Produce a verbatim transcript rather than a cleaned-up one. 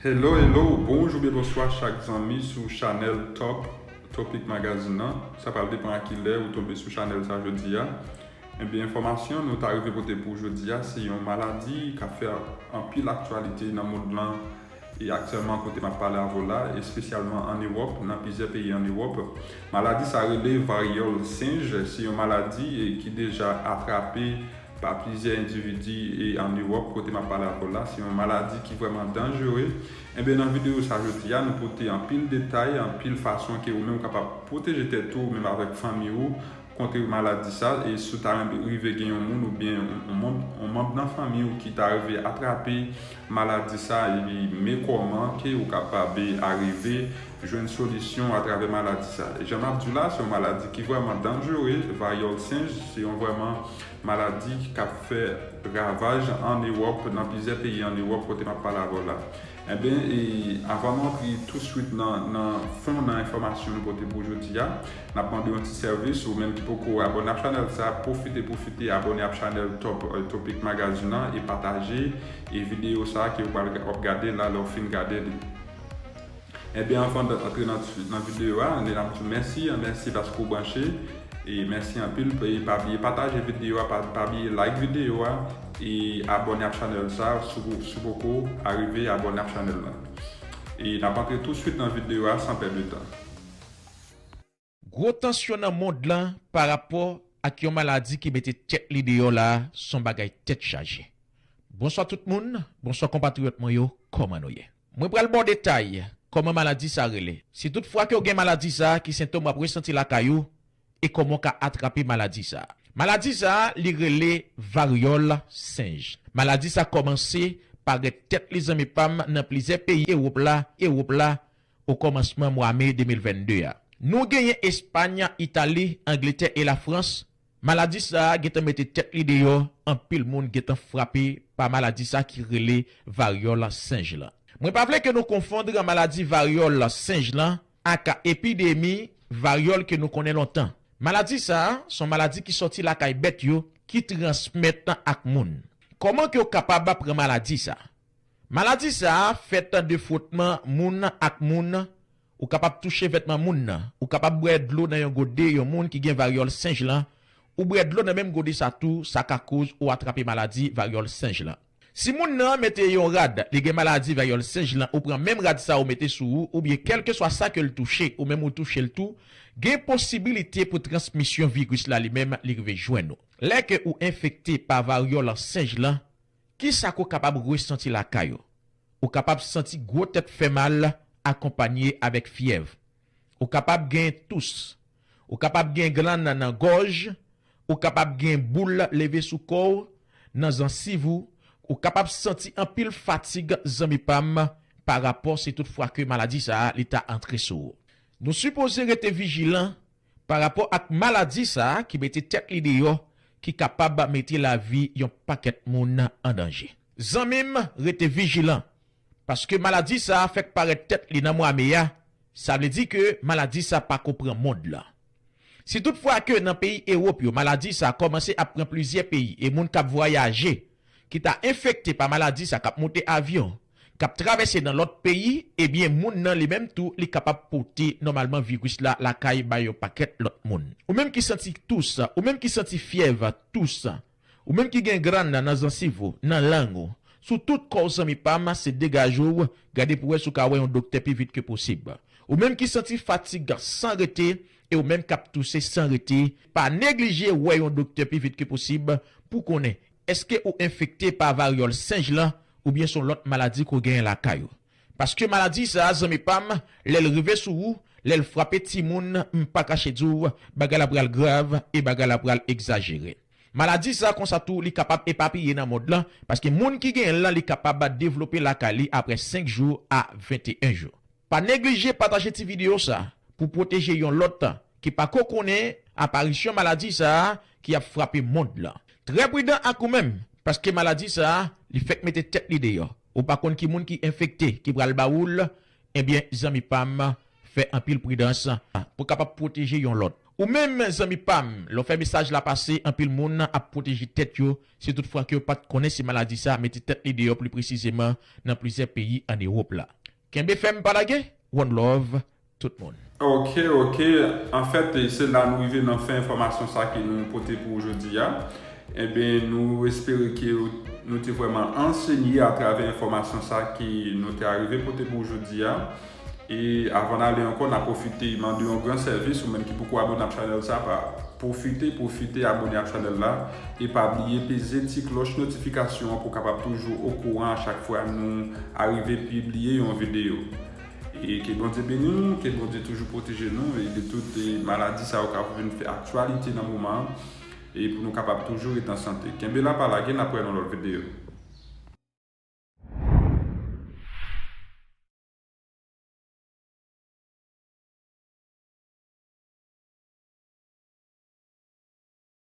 Hello, hello, bonjou oubyen bonswa chak zanmi sou chanèl Top Topic Magazine nan. Sa pral depann a kilè ou tonbe sou chanèl sa jodi a. Ebyen, enfòmasyon nou ta rive pote pou jodi a, se yon maladi k ap fè anpil aktyalite nan mond lan e aktyèlman kote m ap pale avè w la, espesyalman ann Ewòp, nan plizyè peyi ann Ewòp. Maladi sa rele varyòl senj, se yon maladi e ki deja atrape pa plizyè endividi e ann Ewòp kote m ap pale avè w la. Se yon maladi ki vrèman danjere. Enben, nan videyo sa jodi a, nou pote anpil detay, anpil fason ke ou menm ou kapab pwoteje tèt ou, ou menm avèk fanmi ou, kont maladi sa. E si w ta rive gen yon moun oubyen yon, yon manm, yon manm nan fanmi w ki ta rive atrape maladi sa, epi men kòman ke ou kapab arive jwenn solisyon atravè maladi sa. E jan m ap di w la, se yon maladi ki vrèman danjere. Varyòl senj, se yon vrèman maladi k ap fè ravaj ann Ewòp, nan plizyè peyi ann Ewòp kote m ap pale avè w la. Enben, e avan nou antre touswit nan, nan fon nan enfòmasyon nou pote pou jodi a, n ap mande yon ti sèvis, ou menm ki poko abòne ak chanèl sa, pwofite, pwofite abòne ak chanèl Top, euh, Topic Magazine nan e pataje e videyo sa ke w pral ga-, w ap gade la lè w fin gade li. Enben, anvan de antre nan, nan videyo a, n ap di w mèsi, mèsi paske w branche. E mèsi anpil. E pa bliye pataje videyo a, pa, pa bliye like videyo a, e abòne ak chanèl sa, si w, si w poko arive abòne ak chanèl la. E n ap antre touswit nan videyo a san pèdi tan. Gwo tansyon nan mond lan pa rapò ak yon maladi ki mete tèt li deyò la, se yon bagay tèt chaje. Bonswa tout moun, bonswa konpatriyòt mwen yo, kòman nou ye? Mwen pral ba w detay kòman maladi sa rele. Si tout fwa ke w gen maladi sa, ki sentòm w ap resanti lakay ou, e kòman w ka atrape maladi sa. Maladi sa, li rele varyòl senj. Maladi sa kòmanse parèt tèt li, zanmi pa m, nan plizyè peyi Ewòp la, Ewòp la, o kòmansman mwa me de mil vennde a. Nou genyen Espay, Itali, Angletè e Lafrans. Maladi sa a gentan mete tèt li deyò, anpil moun gentan frape pa maladi sa ki rele varyòl senj lan. Mwen pa vle ke nou konfonn maladi varyòl senj lan ak epidemi varyòl ke nou konnen lontan. Maladi sa a se yon maladi ki sòti lakay bèt yo, ki transmèt ak moun. Kòman ke w kapab pran maladi sa a? Maladi sa a fèt de fwotman moun ak moun. Ou kapab touche vètman moun nan. Ou kapab bwè dlo nan yon gode yon moun ki gen varyòl senj lan. Ou bwè dlo nan menm gode sa tou, sa ka koz ou atrape maladi varyòl senj lan. Si moun nan mete yon rad, li gen maladi varyòl senj lan, ou pran menm rad sa ou mete sou ou, oubyen kèlkeswa sa ke l touche, ou menm ou touche l tou, gen posibilite pou transmisyon viris la li menm li rive jwenn ou. Lè ke ou enfekte pa varyòl senj lan, kisa ke w kapab resanti lakay ou? Ou kapab santi gwo tèt fè mal akonpanye avèk fyèv. Ou kapab gen tous. Ou kapab gen glann nan gòj. Ou kapab gen boul leve sou kò w, nan zansiv ou. Ou kapab santi anpil fatig, zanmi pa m, pa rapò si tout fwa ke maladi sa a li ta antre sou ou. Nou sipoze rete vijilan pa rapò ak maladi sa a ki mete tèt li deyò, ki kapab mete lavi yon pakèt moun an danje. Zanmi m, rete vijilan, paske maladi sa a fèk parèt tèt li nan mwa me a, sa vle di ke maladi sa a pako pran mond lan. Si tout fwa ke nan peyi Ewòp yo, maladi sa a kòmanse ap pran plizyè peyi e moun k ap vwayaje, ki ta enfekte pa maladi sa, k ap monte avyon, k ap travèse nan lòt peyi, ebyen, moun nan li menm tou, li kapab pote nòmalman viris la lakay bay yon pakèt lòt moun. Ou menm ki santi tous, ou menm ki santi fyèv, tous, ou menm ki gen glann nan zansiv ou, nan lang ou, sou tout kò w, zanmi pa m, se degaje w, gade pou wè si w ka wè yon doktè pi vit ke posib. Ou menm ki santi fatig san rete, e ou menm k ap touse san rete, pa neglije wè yon doktè pi vit ke posib pou konnen èske ou enfekte pa varyòl senj lan oubyen se yon lòt maladi ke w genyen lakay ou. Paske maladi sa a, zanmi pa m, lè l rive sou ou, lè l frape timoun, m pa kache di w, bagay la pral grav e bagay la pral egzajere. Maladi sa a konsa tou, li kapab epapiye nan mond lan, paske moun ki genyen l lan, li kapab devlope lakay li apre senk jou a venteyen jou. Pa neglije pataje ti videyo sa pou pwoteje yon lòt ki pako konnen aparisyon maladi sa a ki ap frape mond lan. Trè pridan ak ou menm, paske maladi sa a, li fèk mete tèt li deyò. Ou pa konn ki moun ki enfekte, ki pral ba ou l, ebyen, zanmi pa m, fè anpil pridans pou kapab pwoteje yon lòt. Ou menm, zanmi pa m, lè w fè mesaj la pase, anpil moun ap pwoteje tèt yo, si toutfwa ke yo pa t konnen si maladi sa a mete tèt li deyò, pli presizeman nan plizyè peyi ann Ewòp la. Kenbe fèm, pa lage, one love, tout moun. Ok, ok. Anfèt, se la nou rive nan fen enfòmasyon sa ke nou pote pou jodi a. Enben, nou espere ke nou te vrèman ansenye atravè enfòmasyon sa ke nou te arive pote pou jodi a. E avan n ale ankò, n ap pwofite mande yon gran sèvis, ou menm ki poko abone ak chanèl sa, pa pwofite, pwofite abone ak chanèl la. E pa bliye peze ti klòch notifikasyon an pou kapab toujou okouran a chak fwa nou arive pibliye yon videyo. E ke Bondye beni nou, ke Bondye toujou pwoteje nou e de tout maladi sa yo k ap vin fè aktyalite nan moman an, e pou nou kapab toujou ret an sante. Kenbe la, pa lage, n ap wè nan lòt videyo.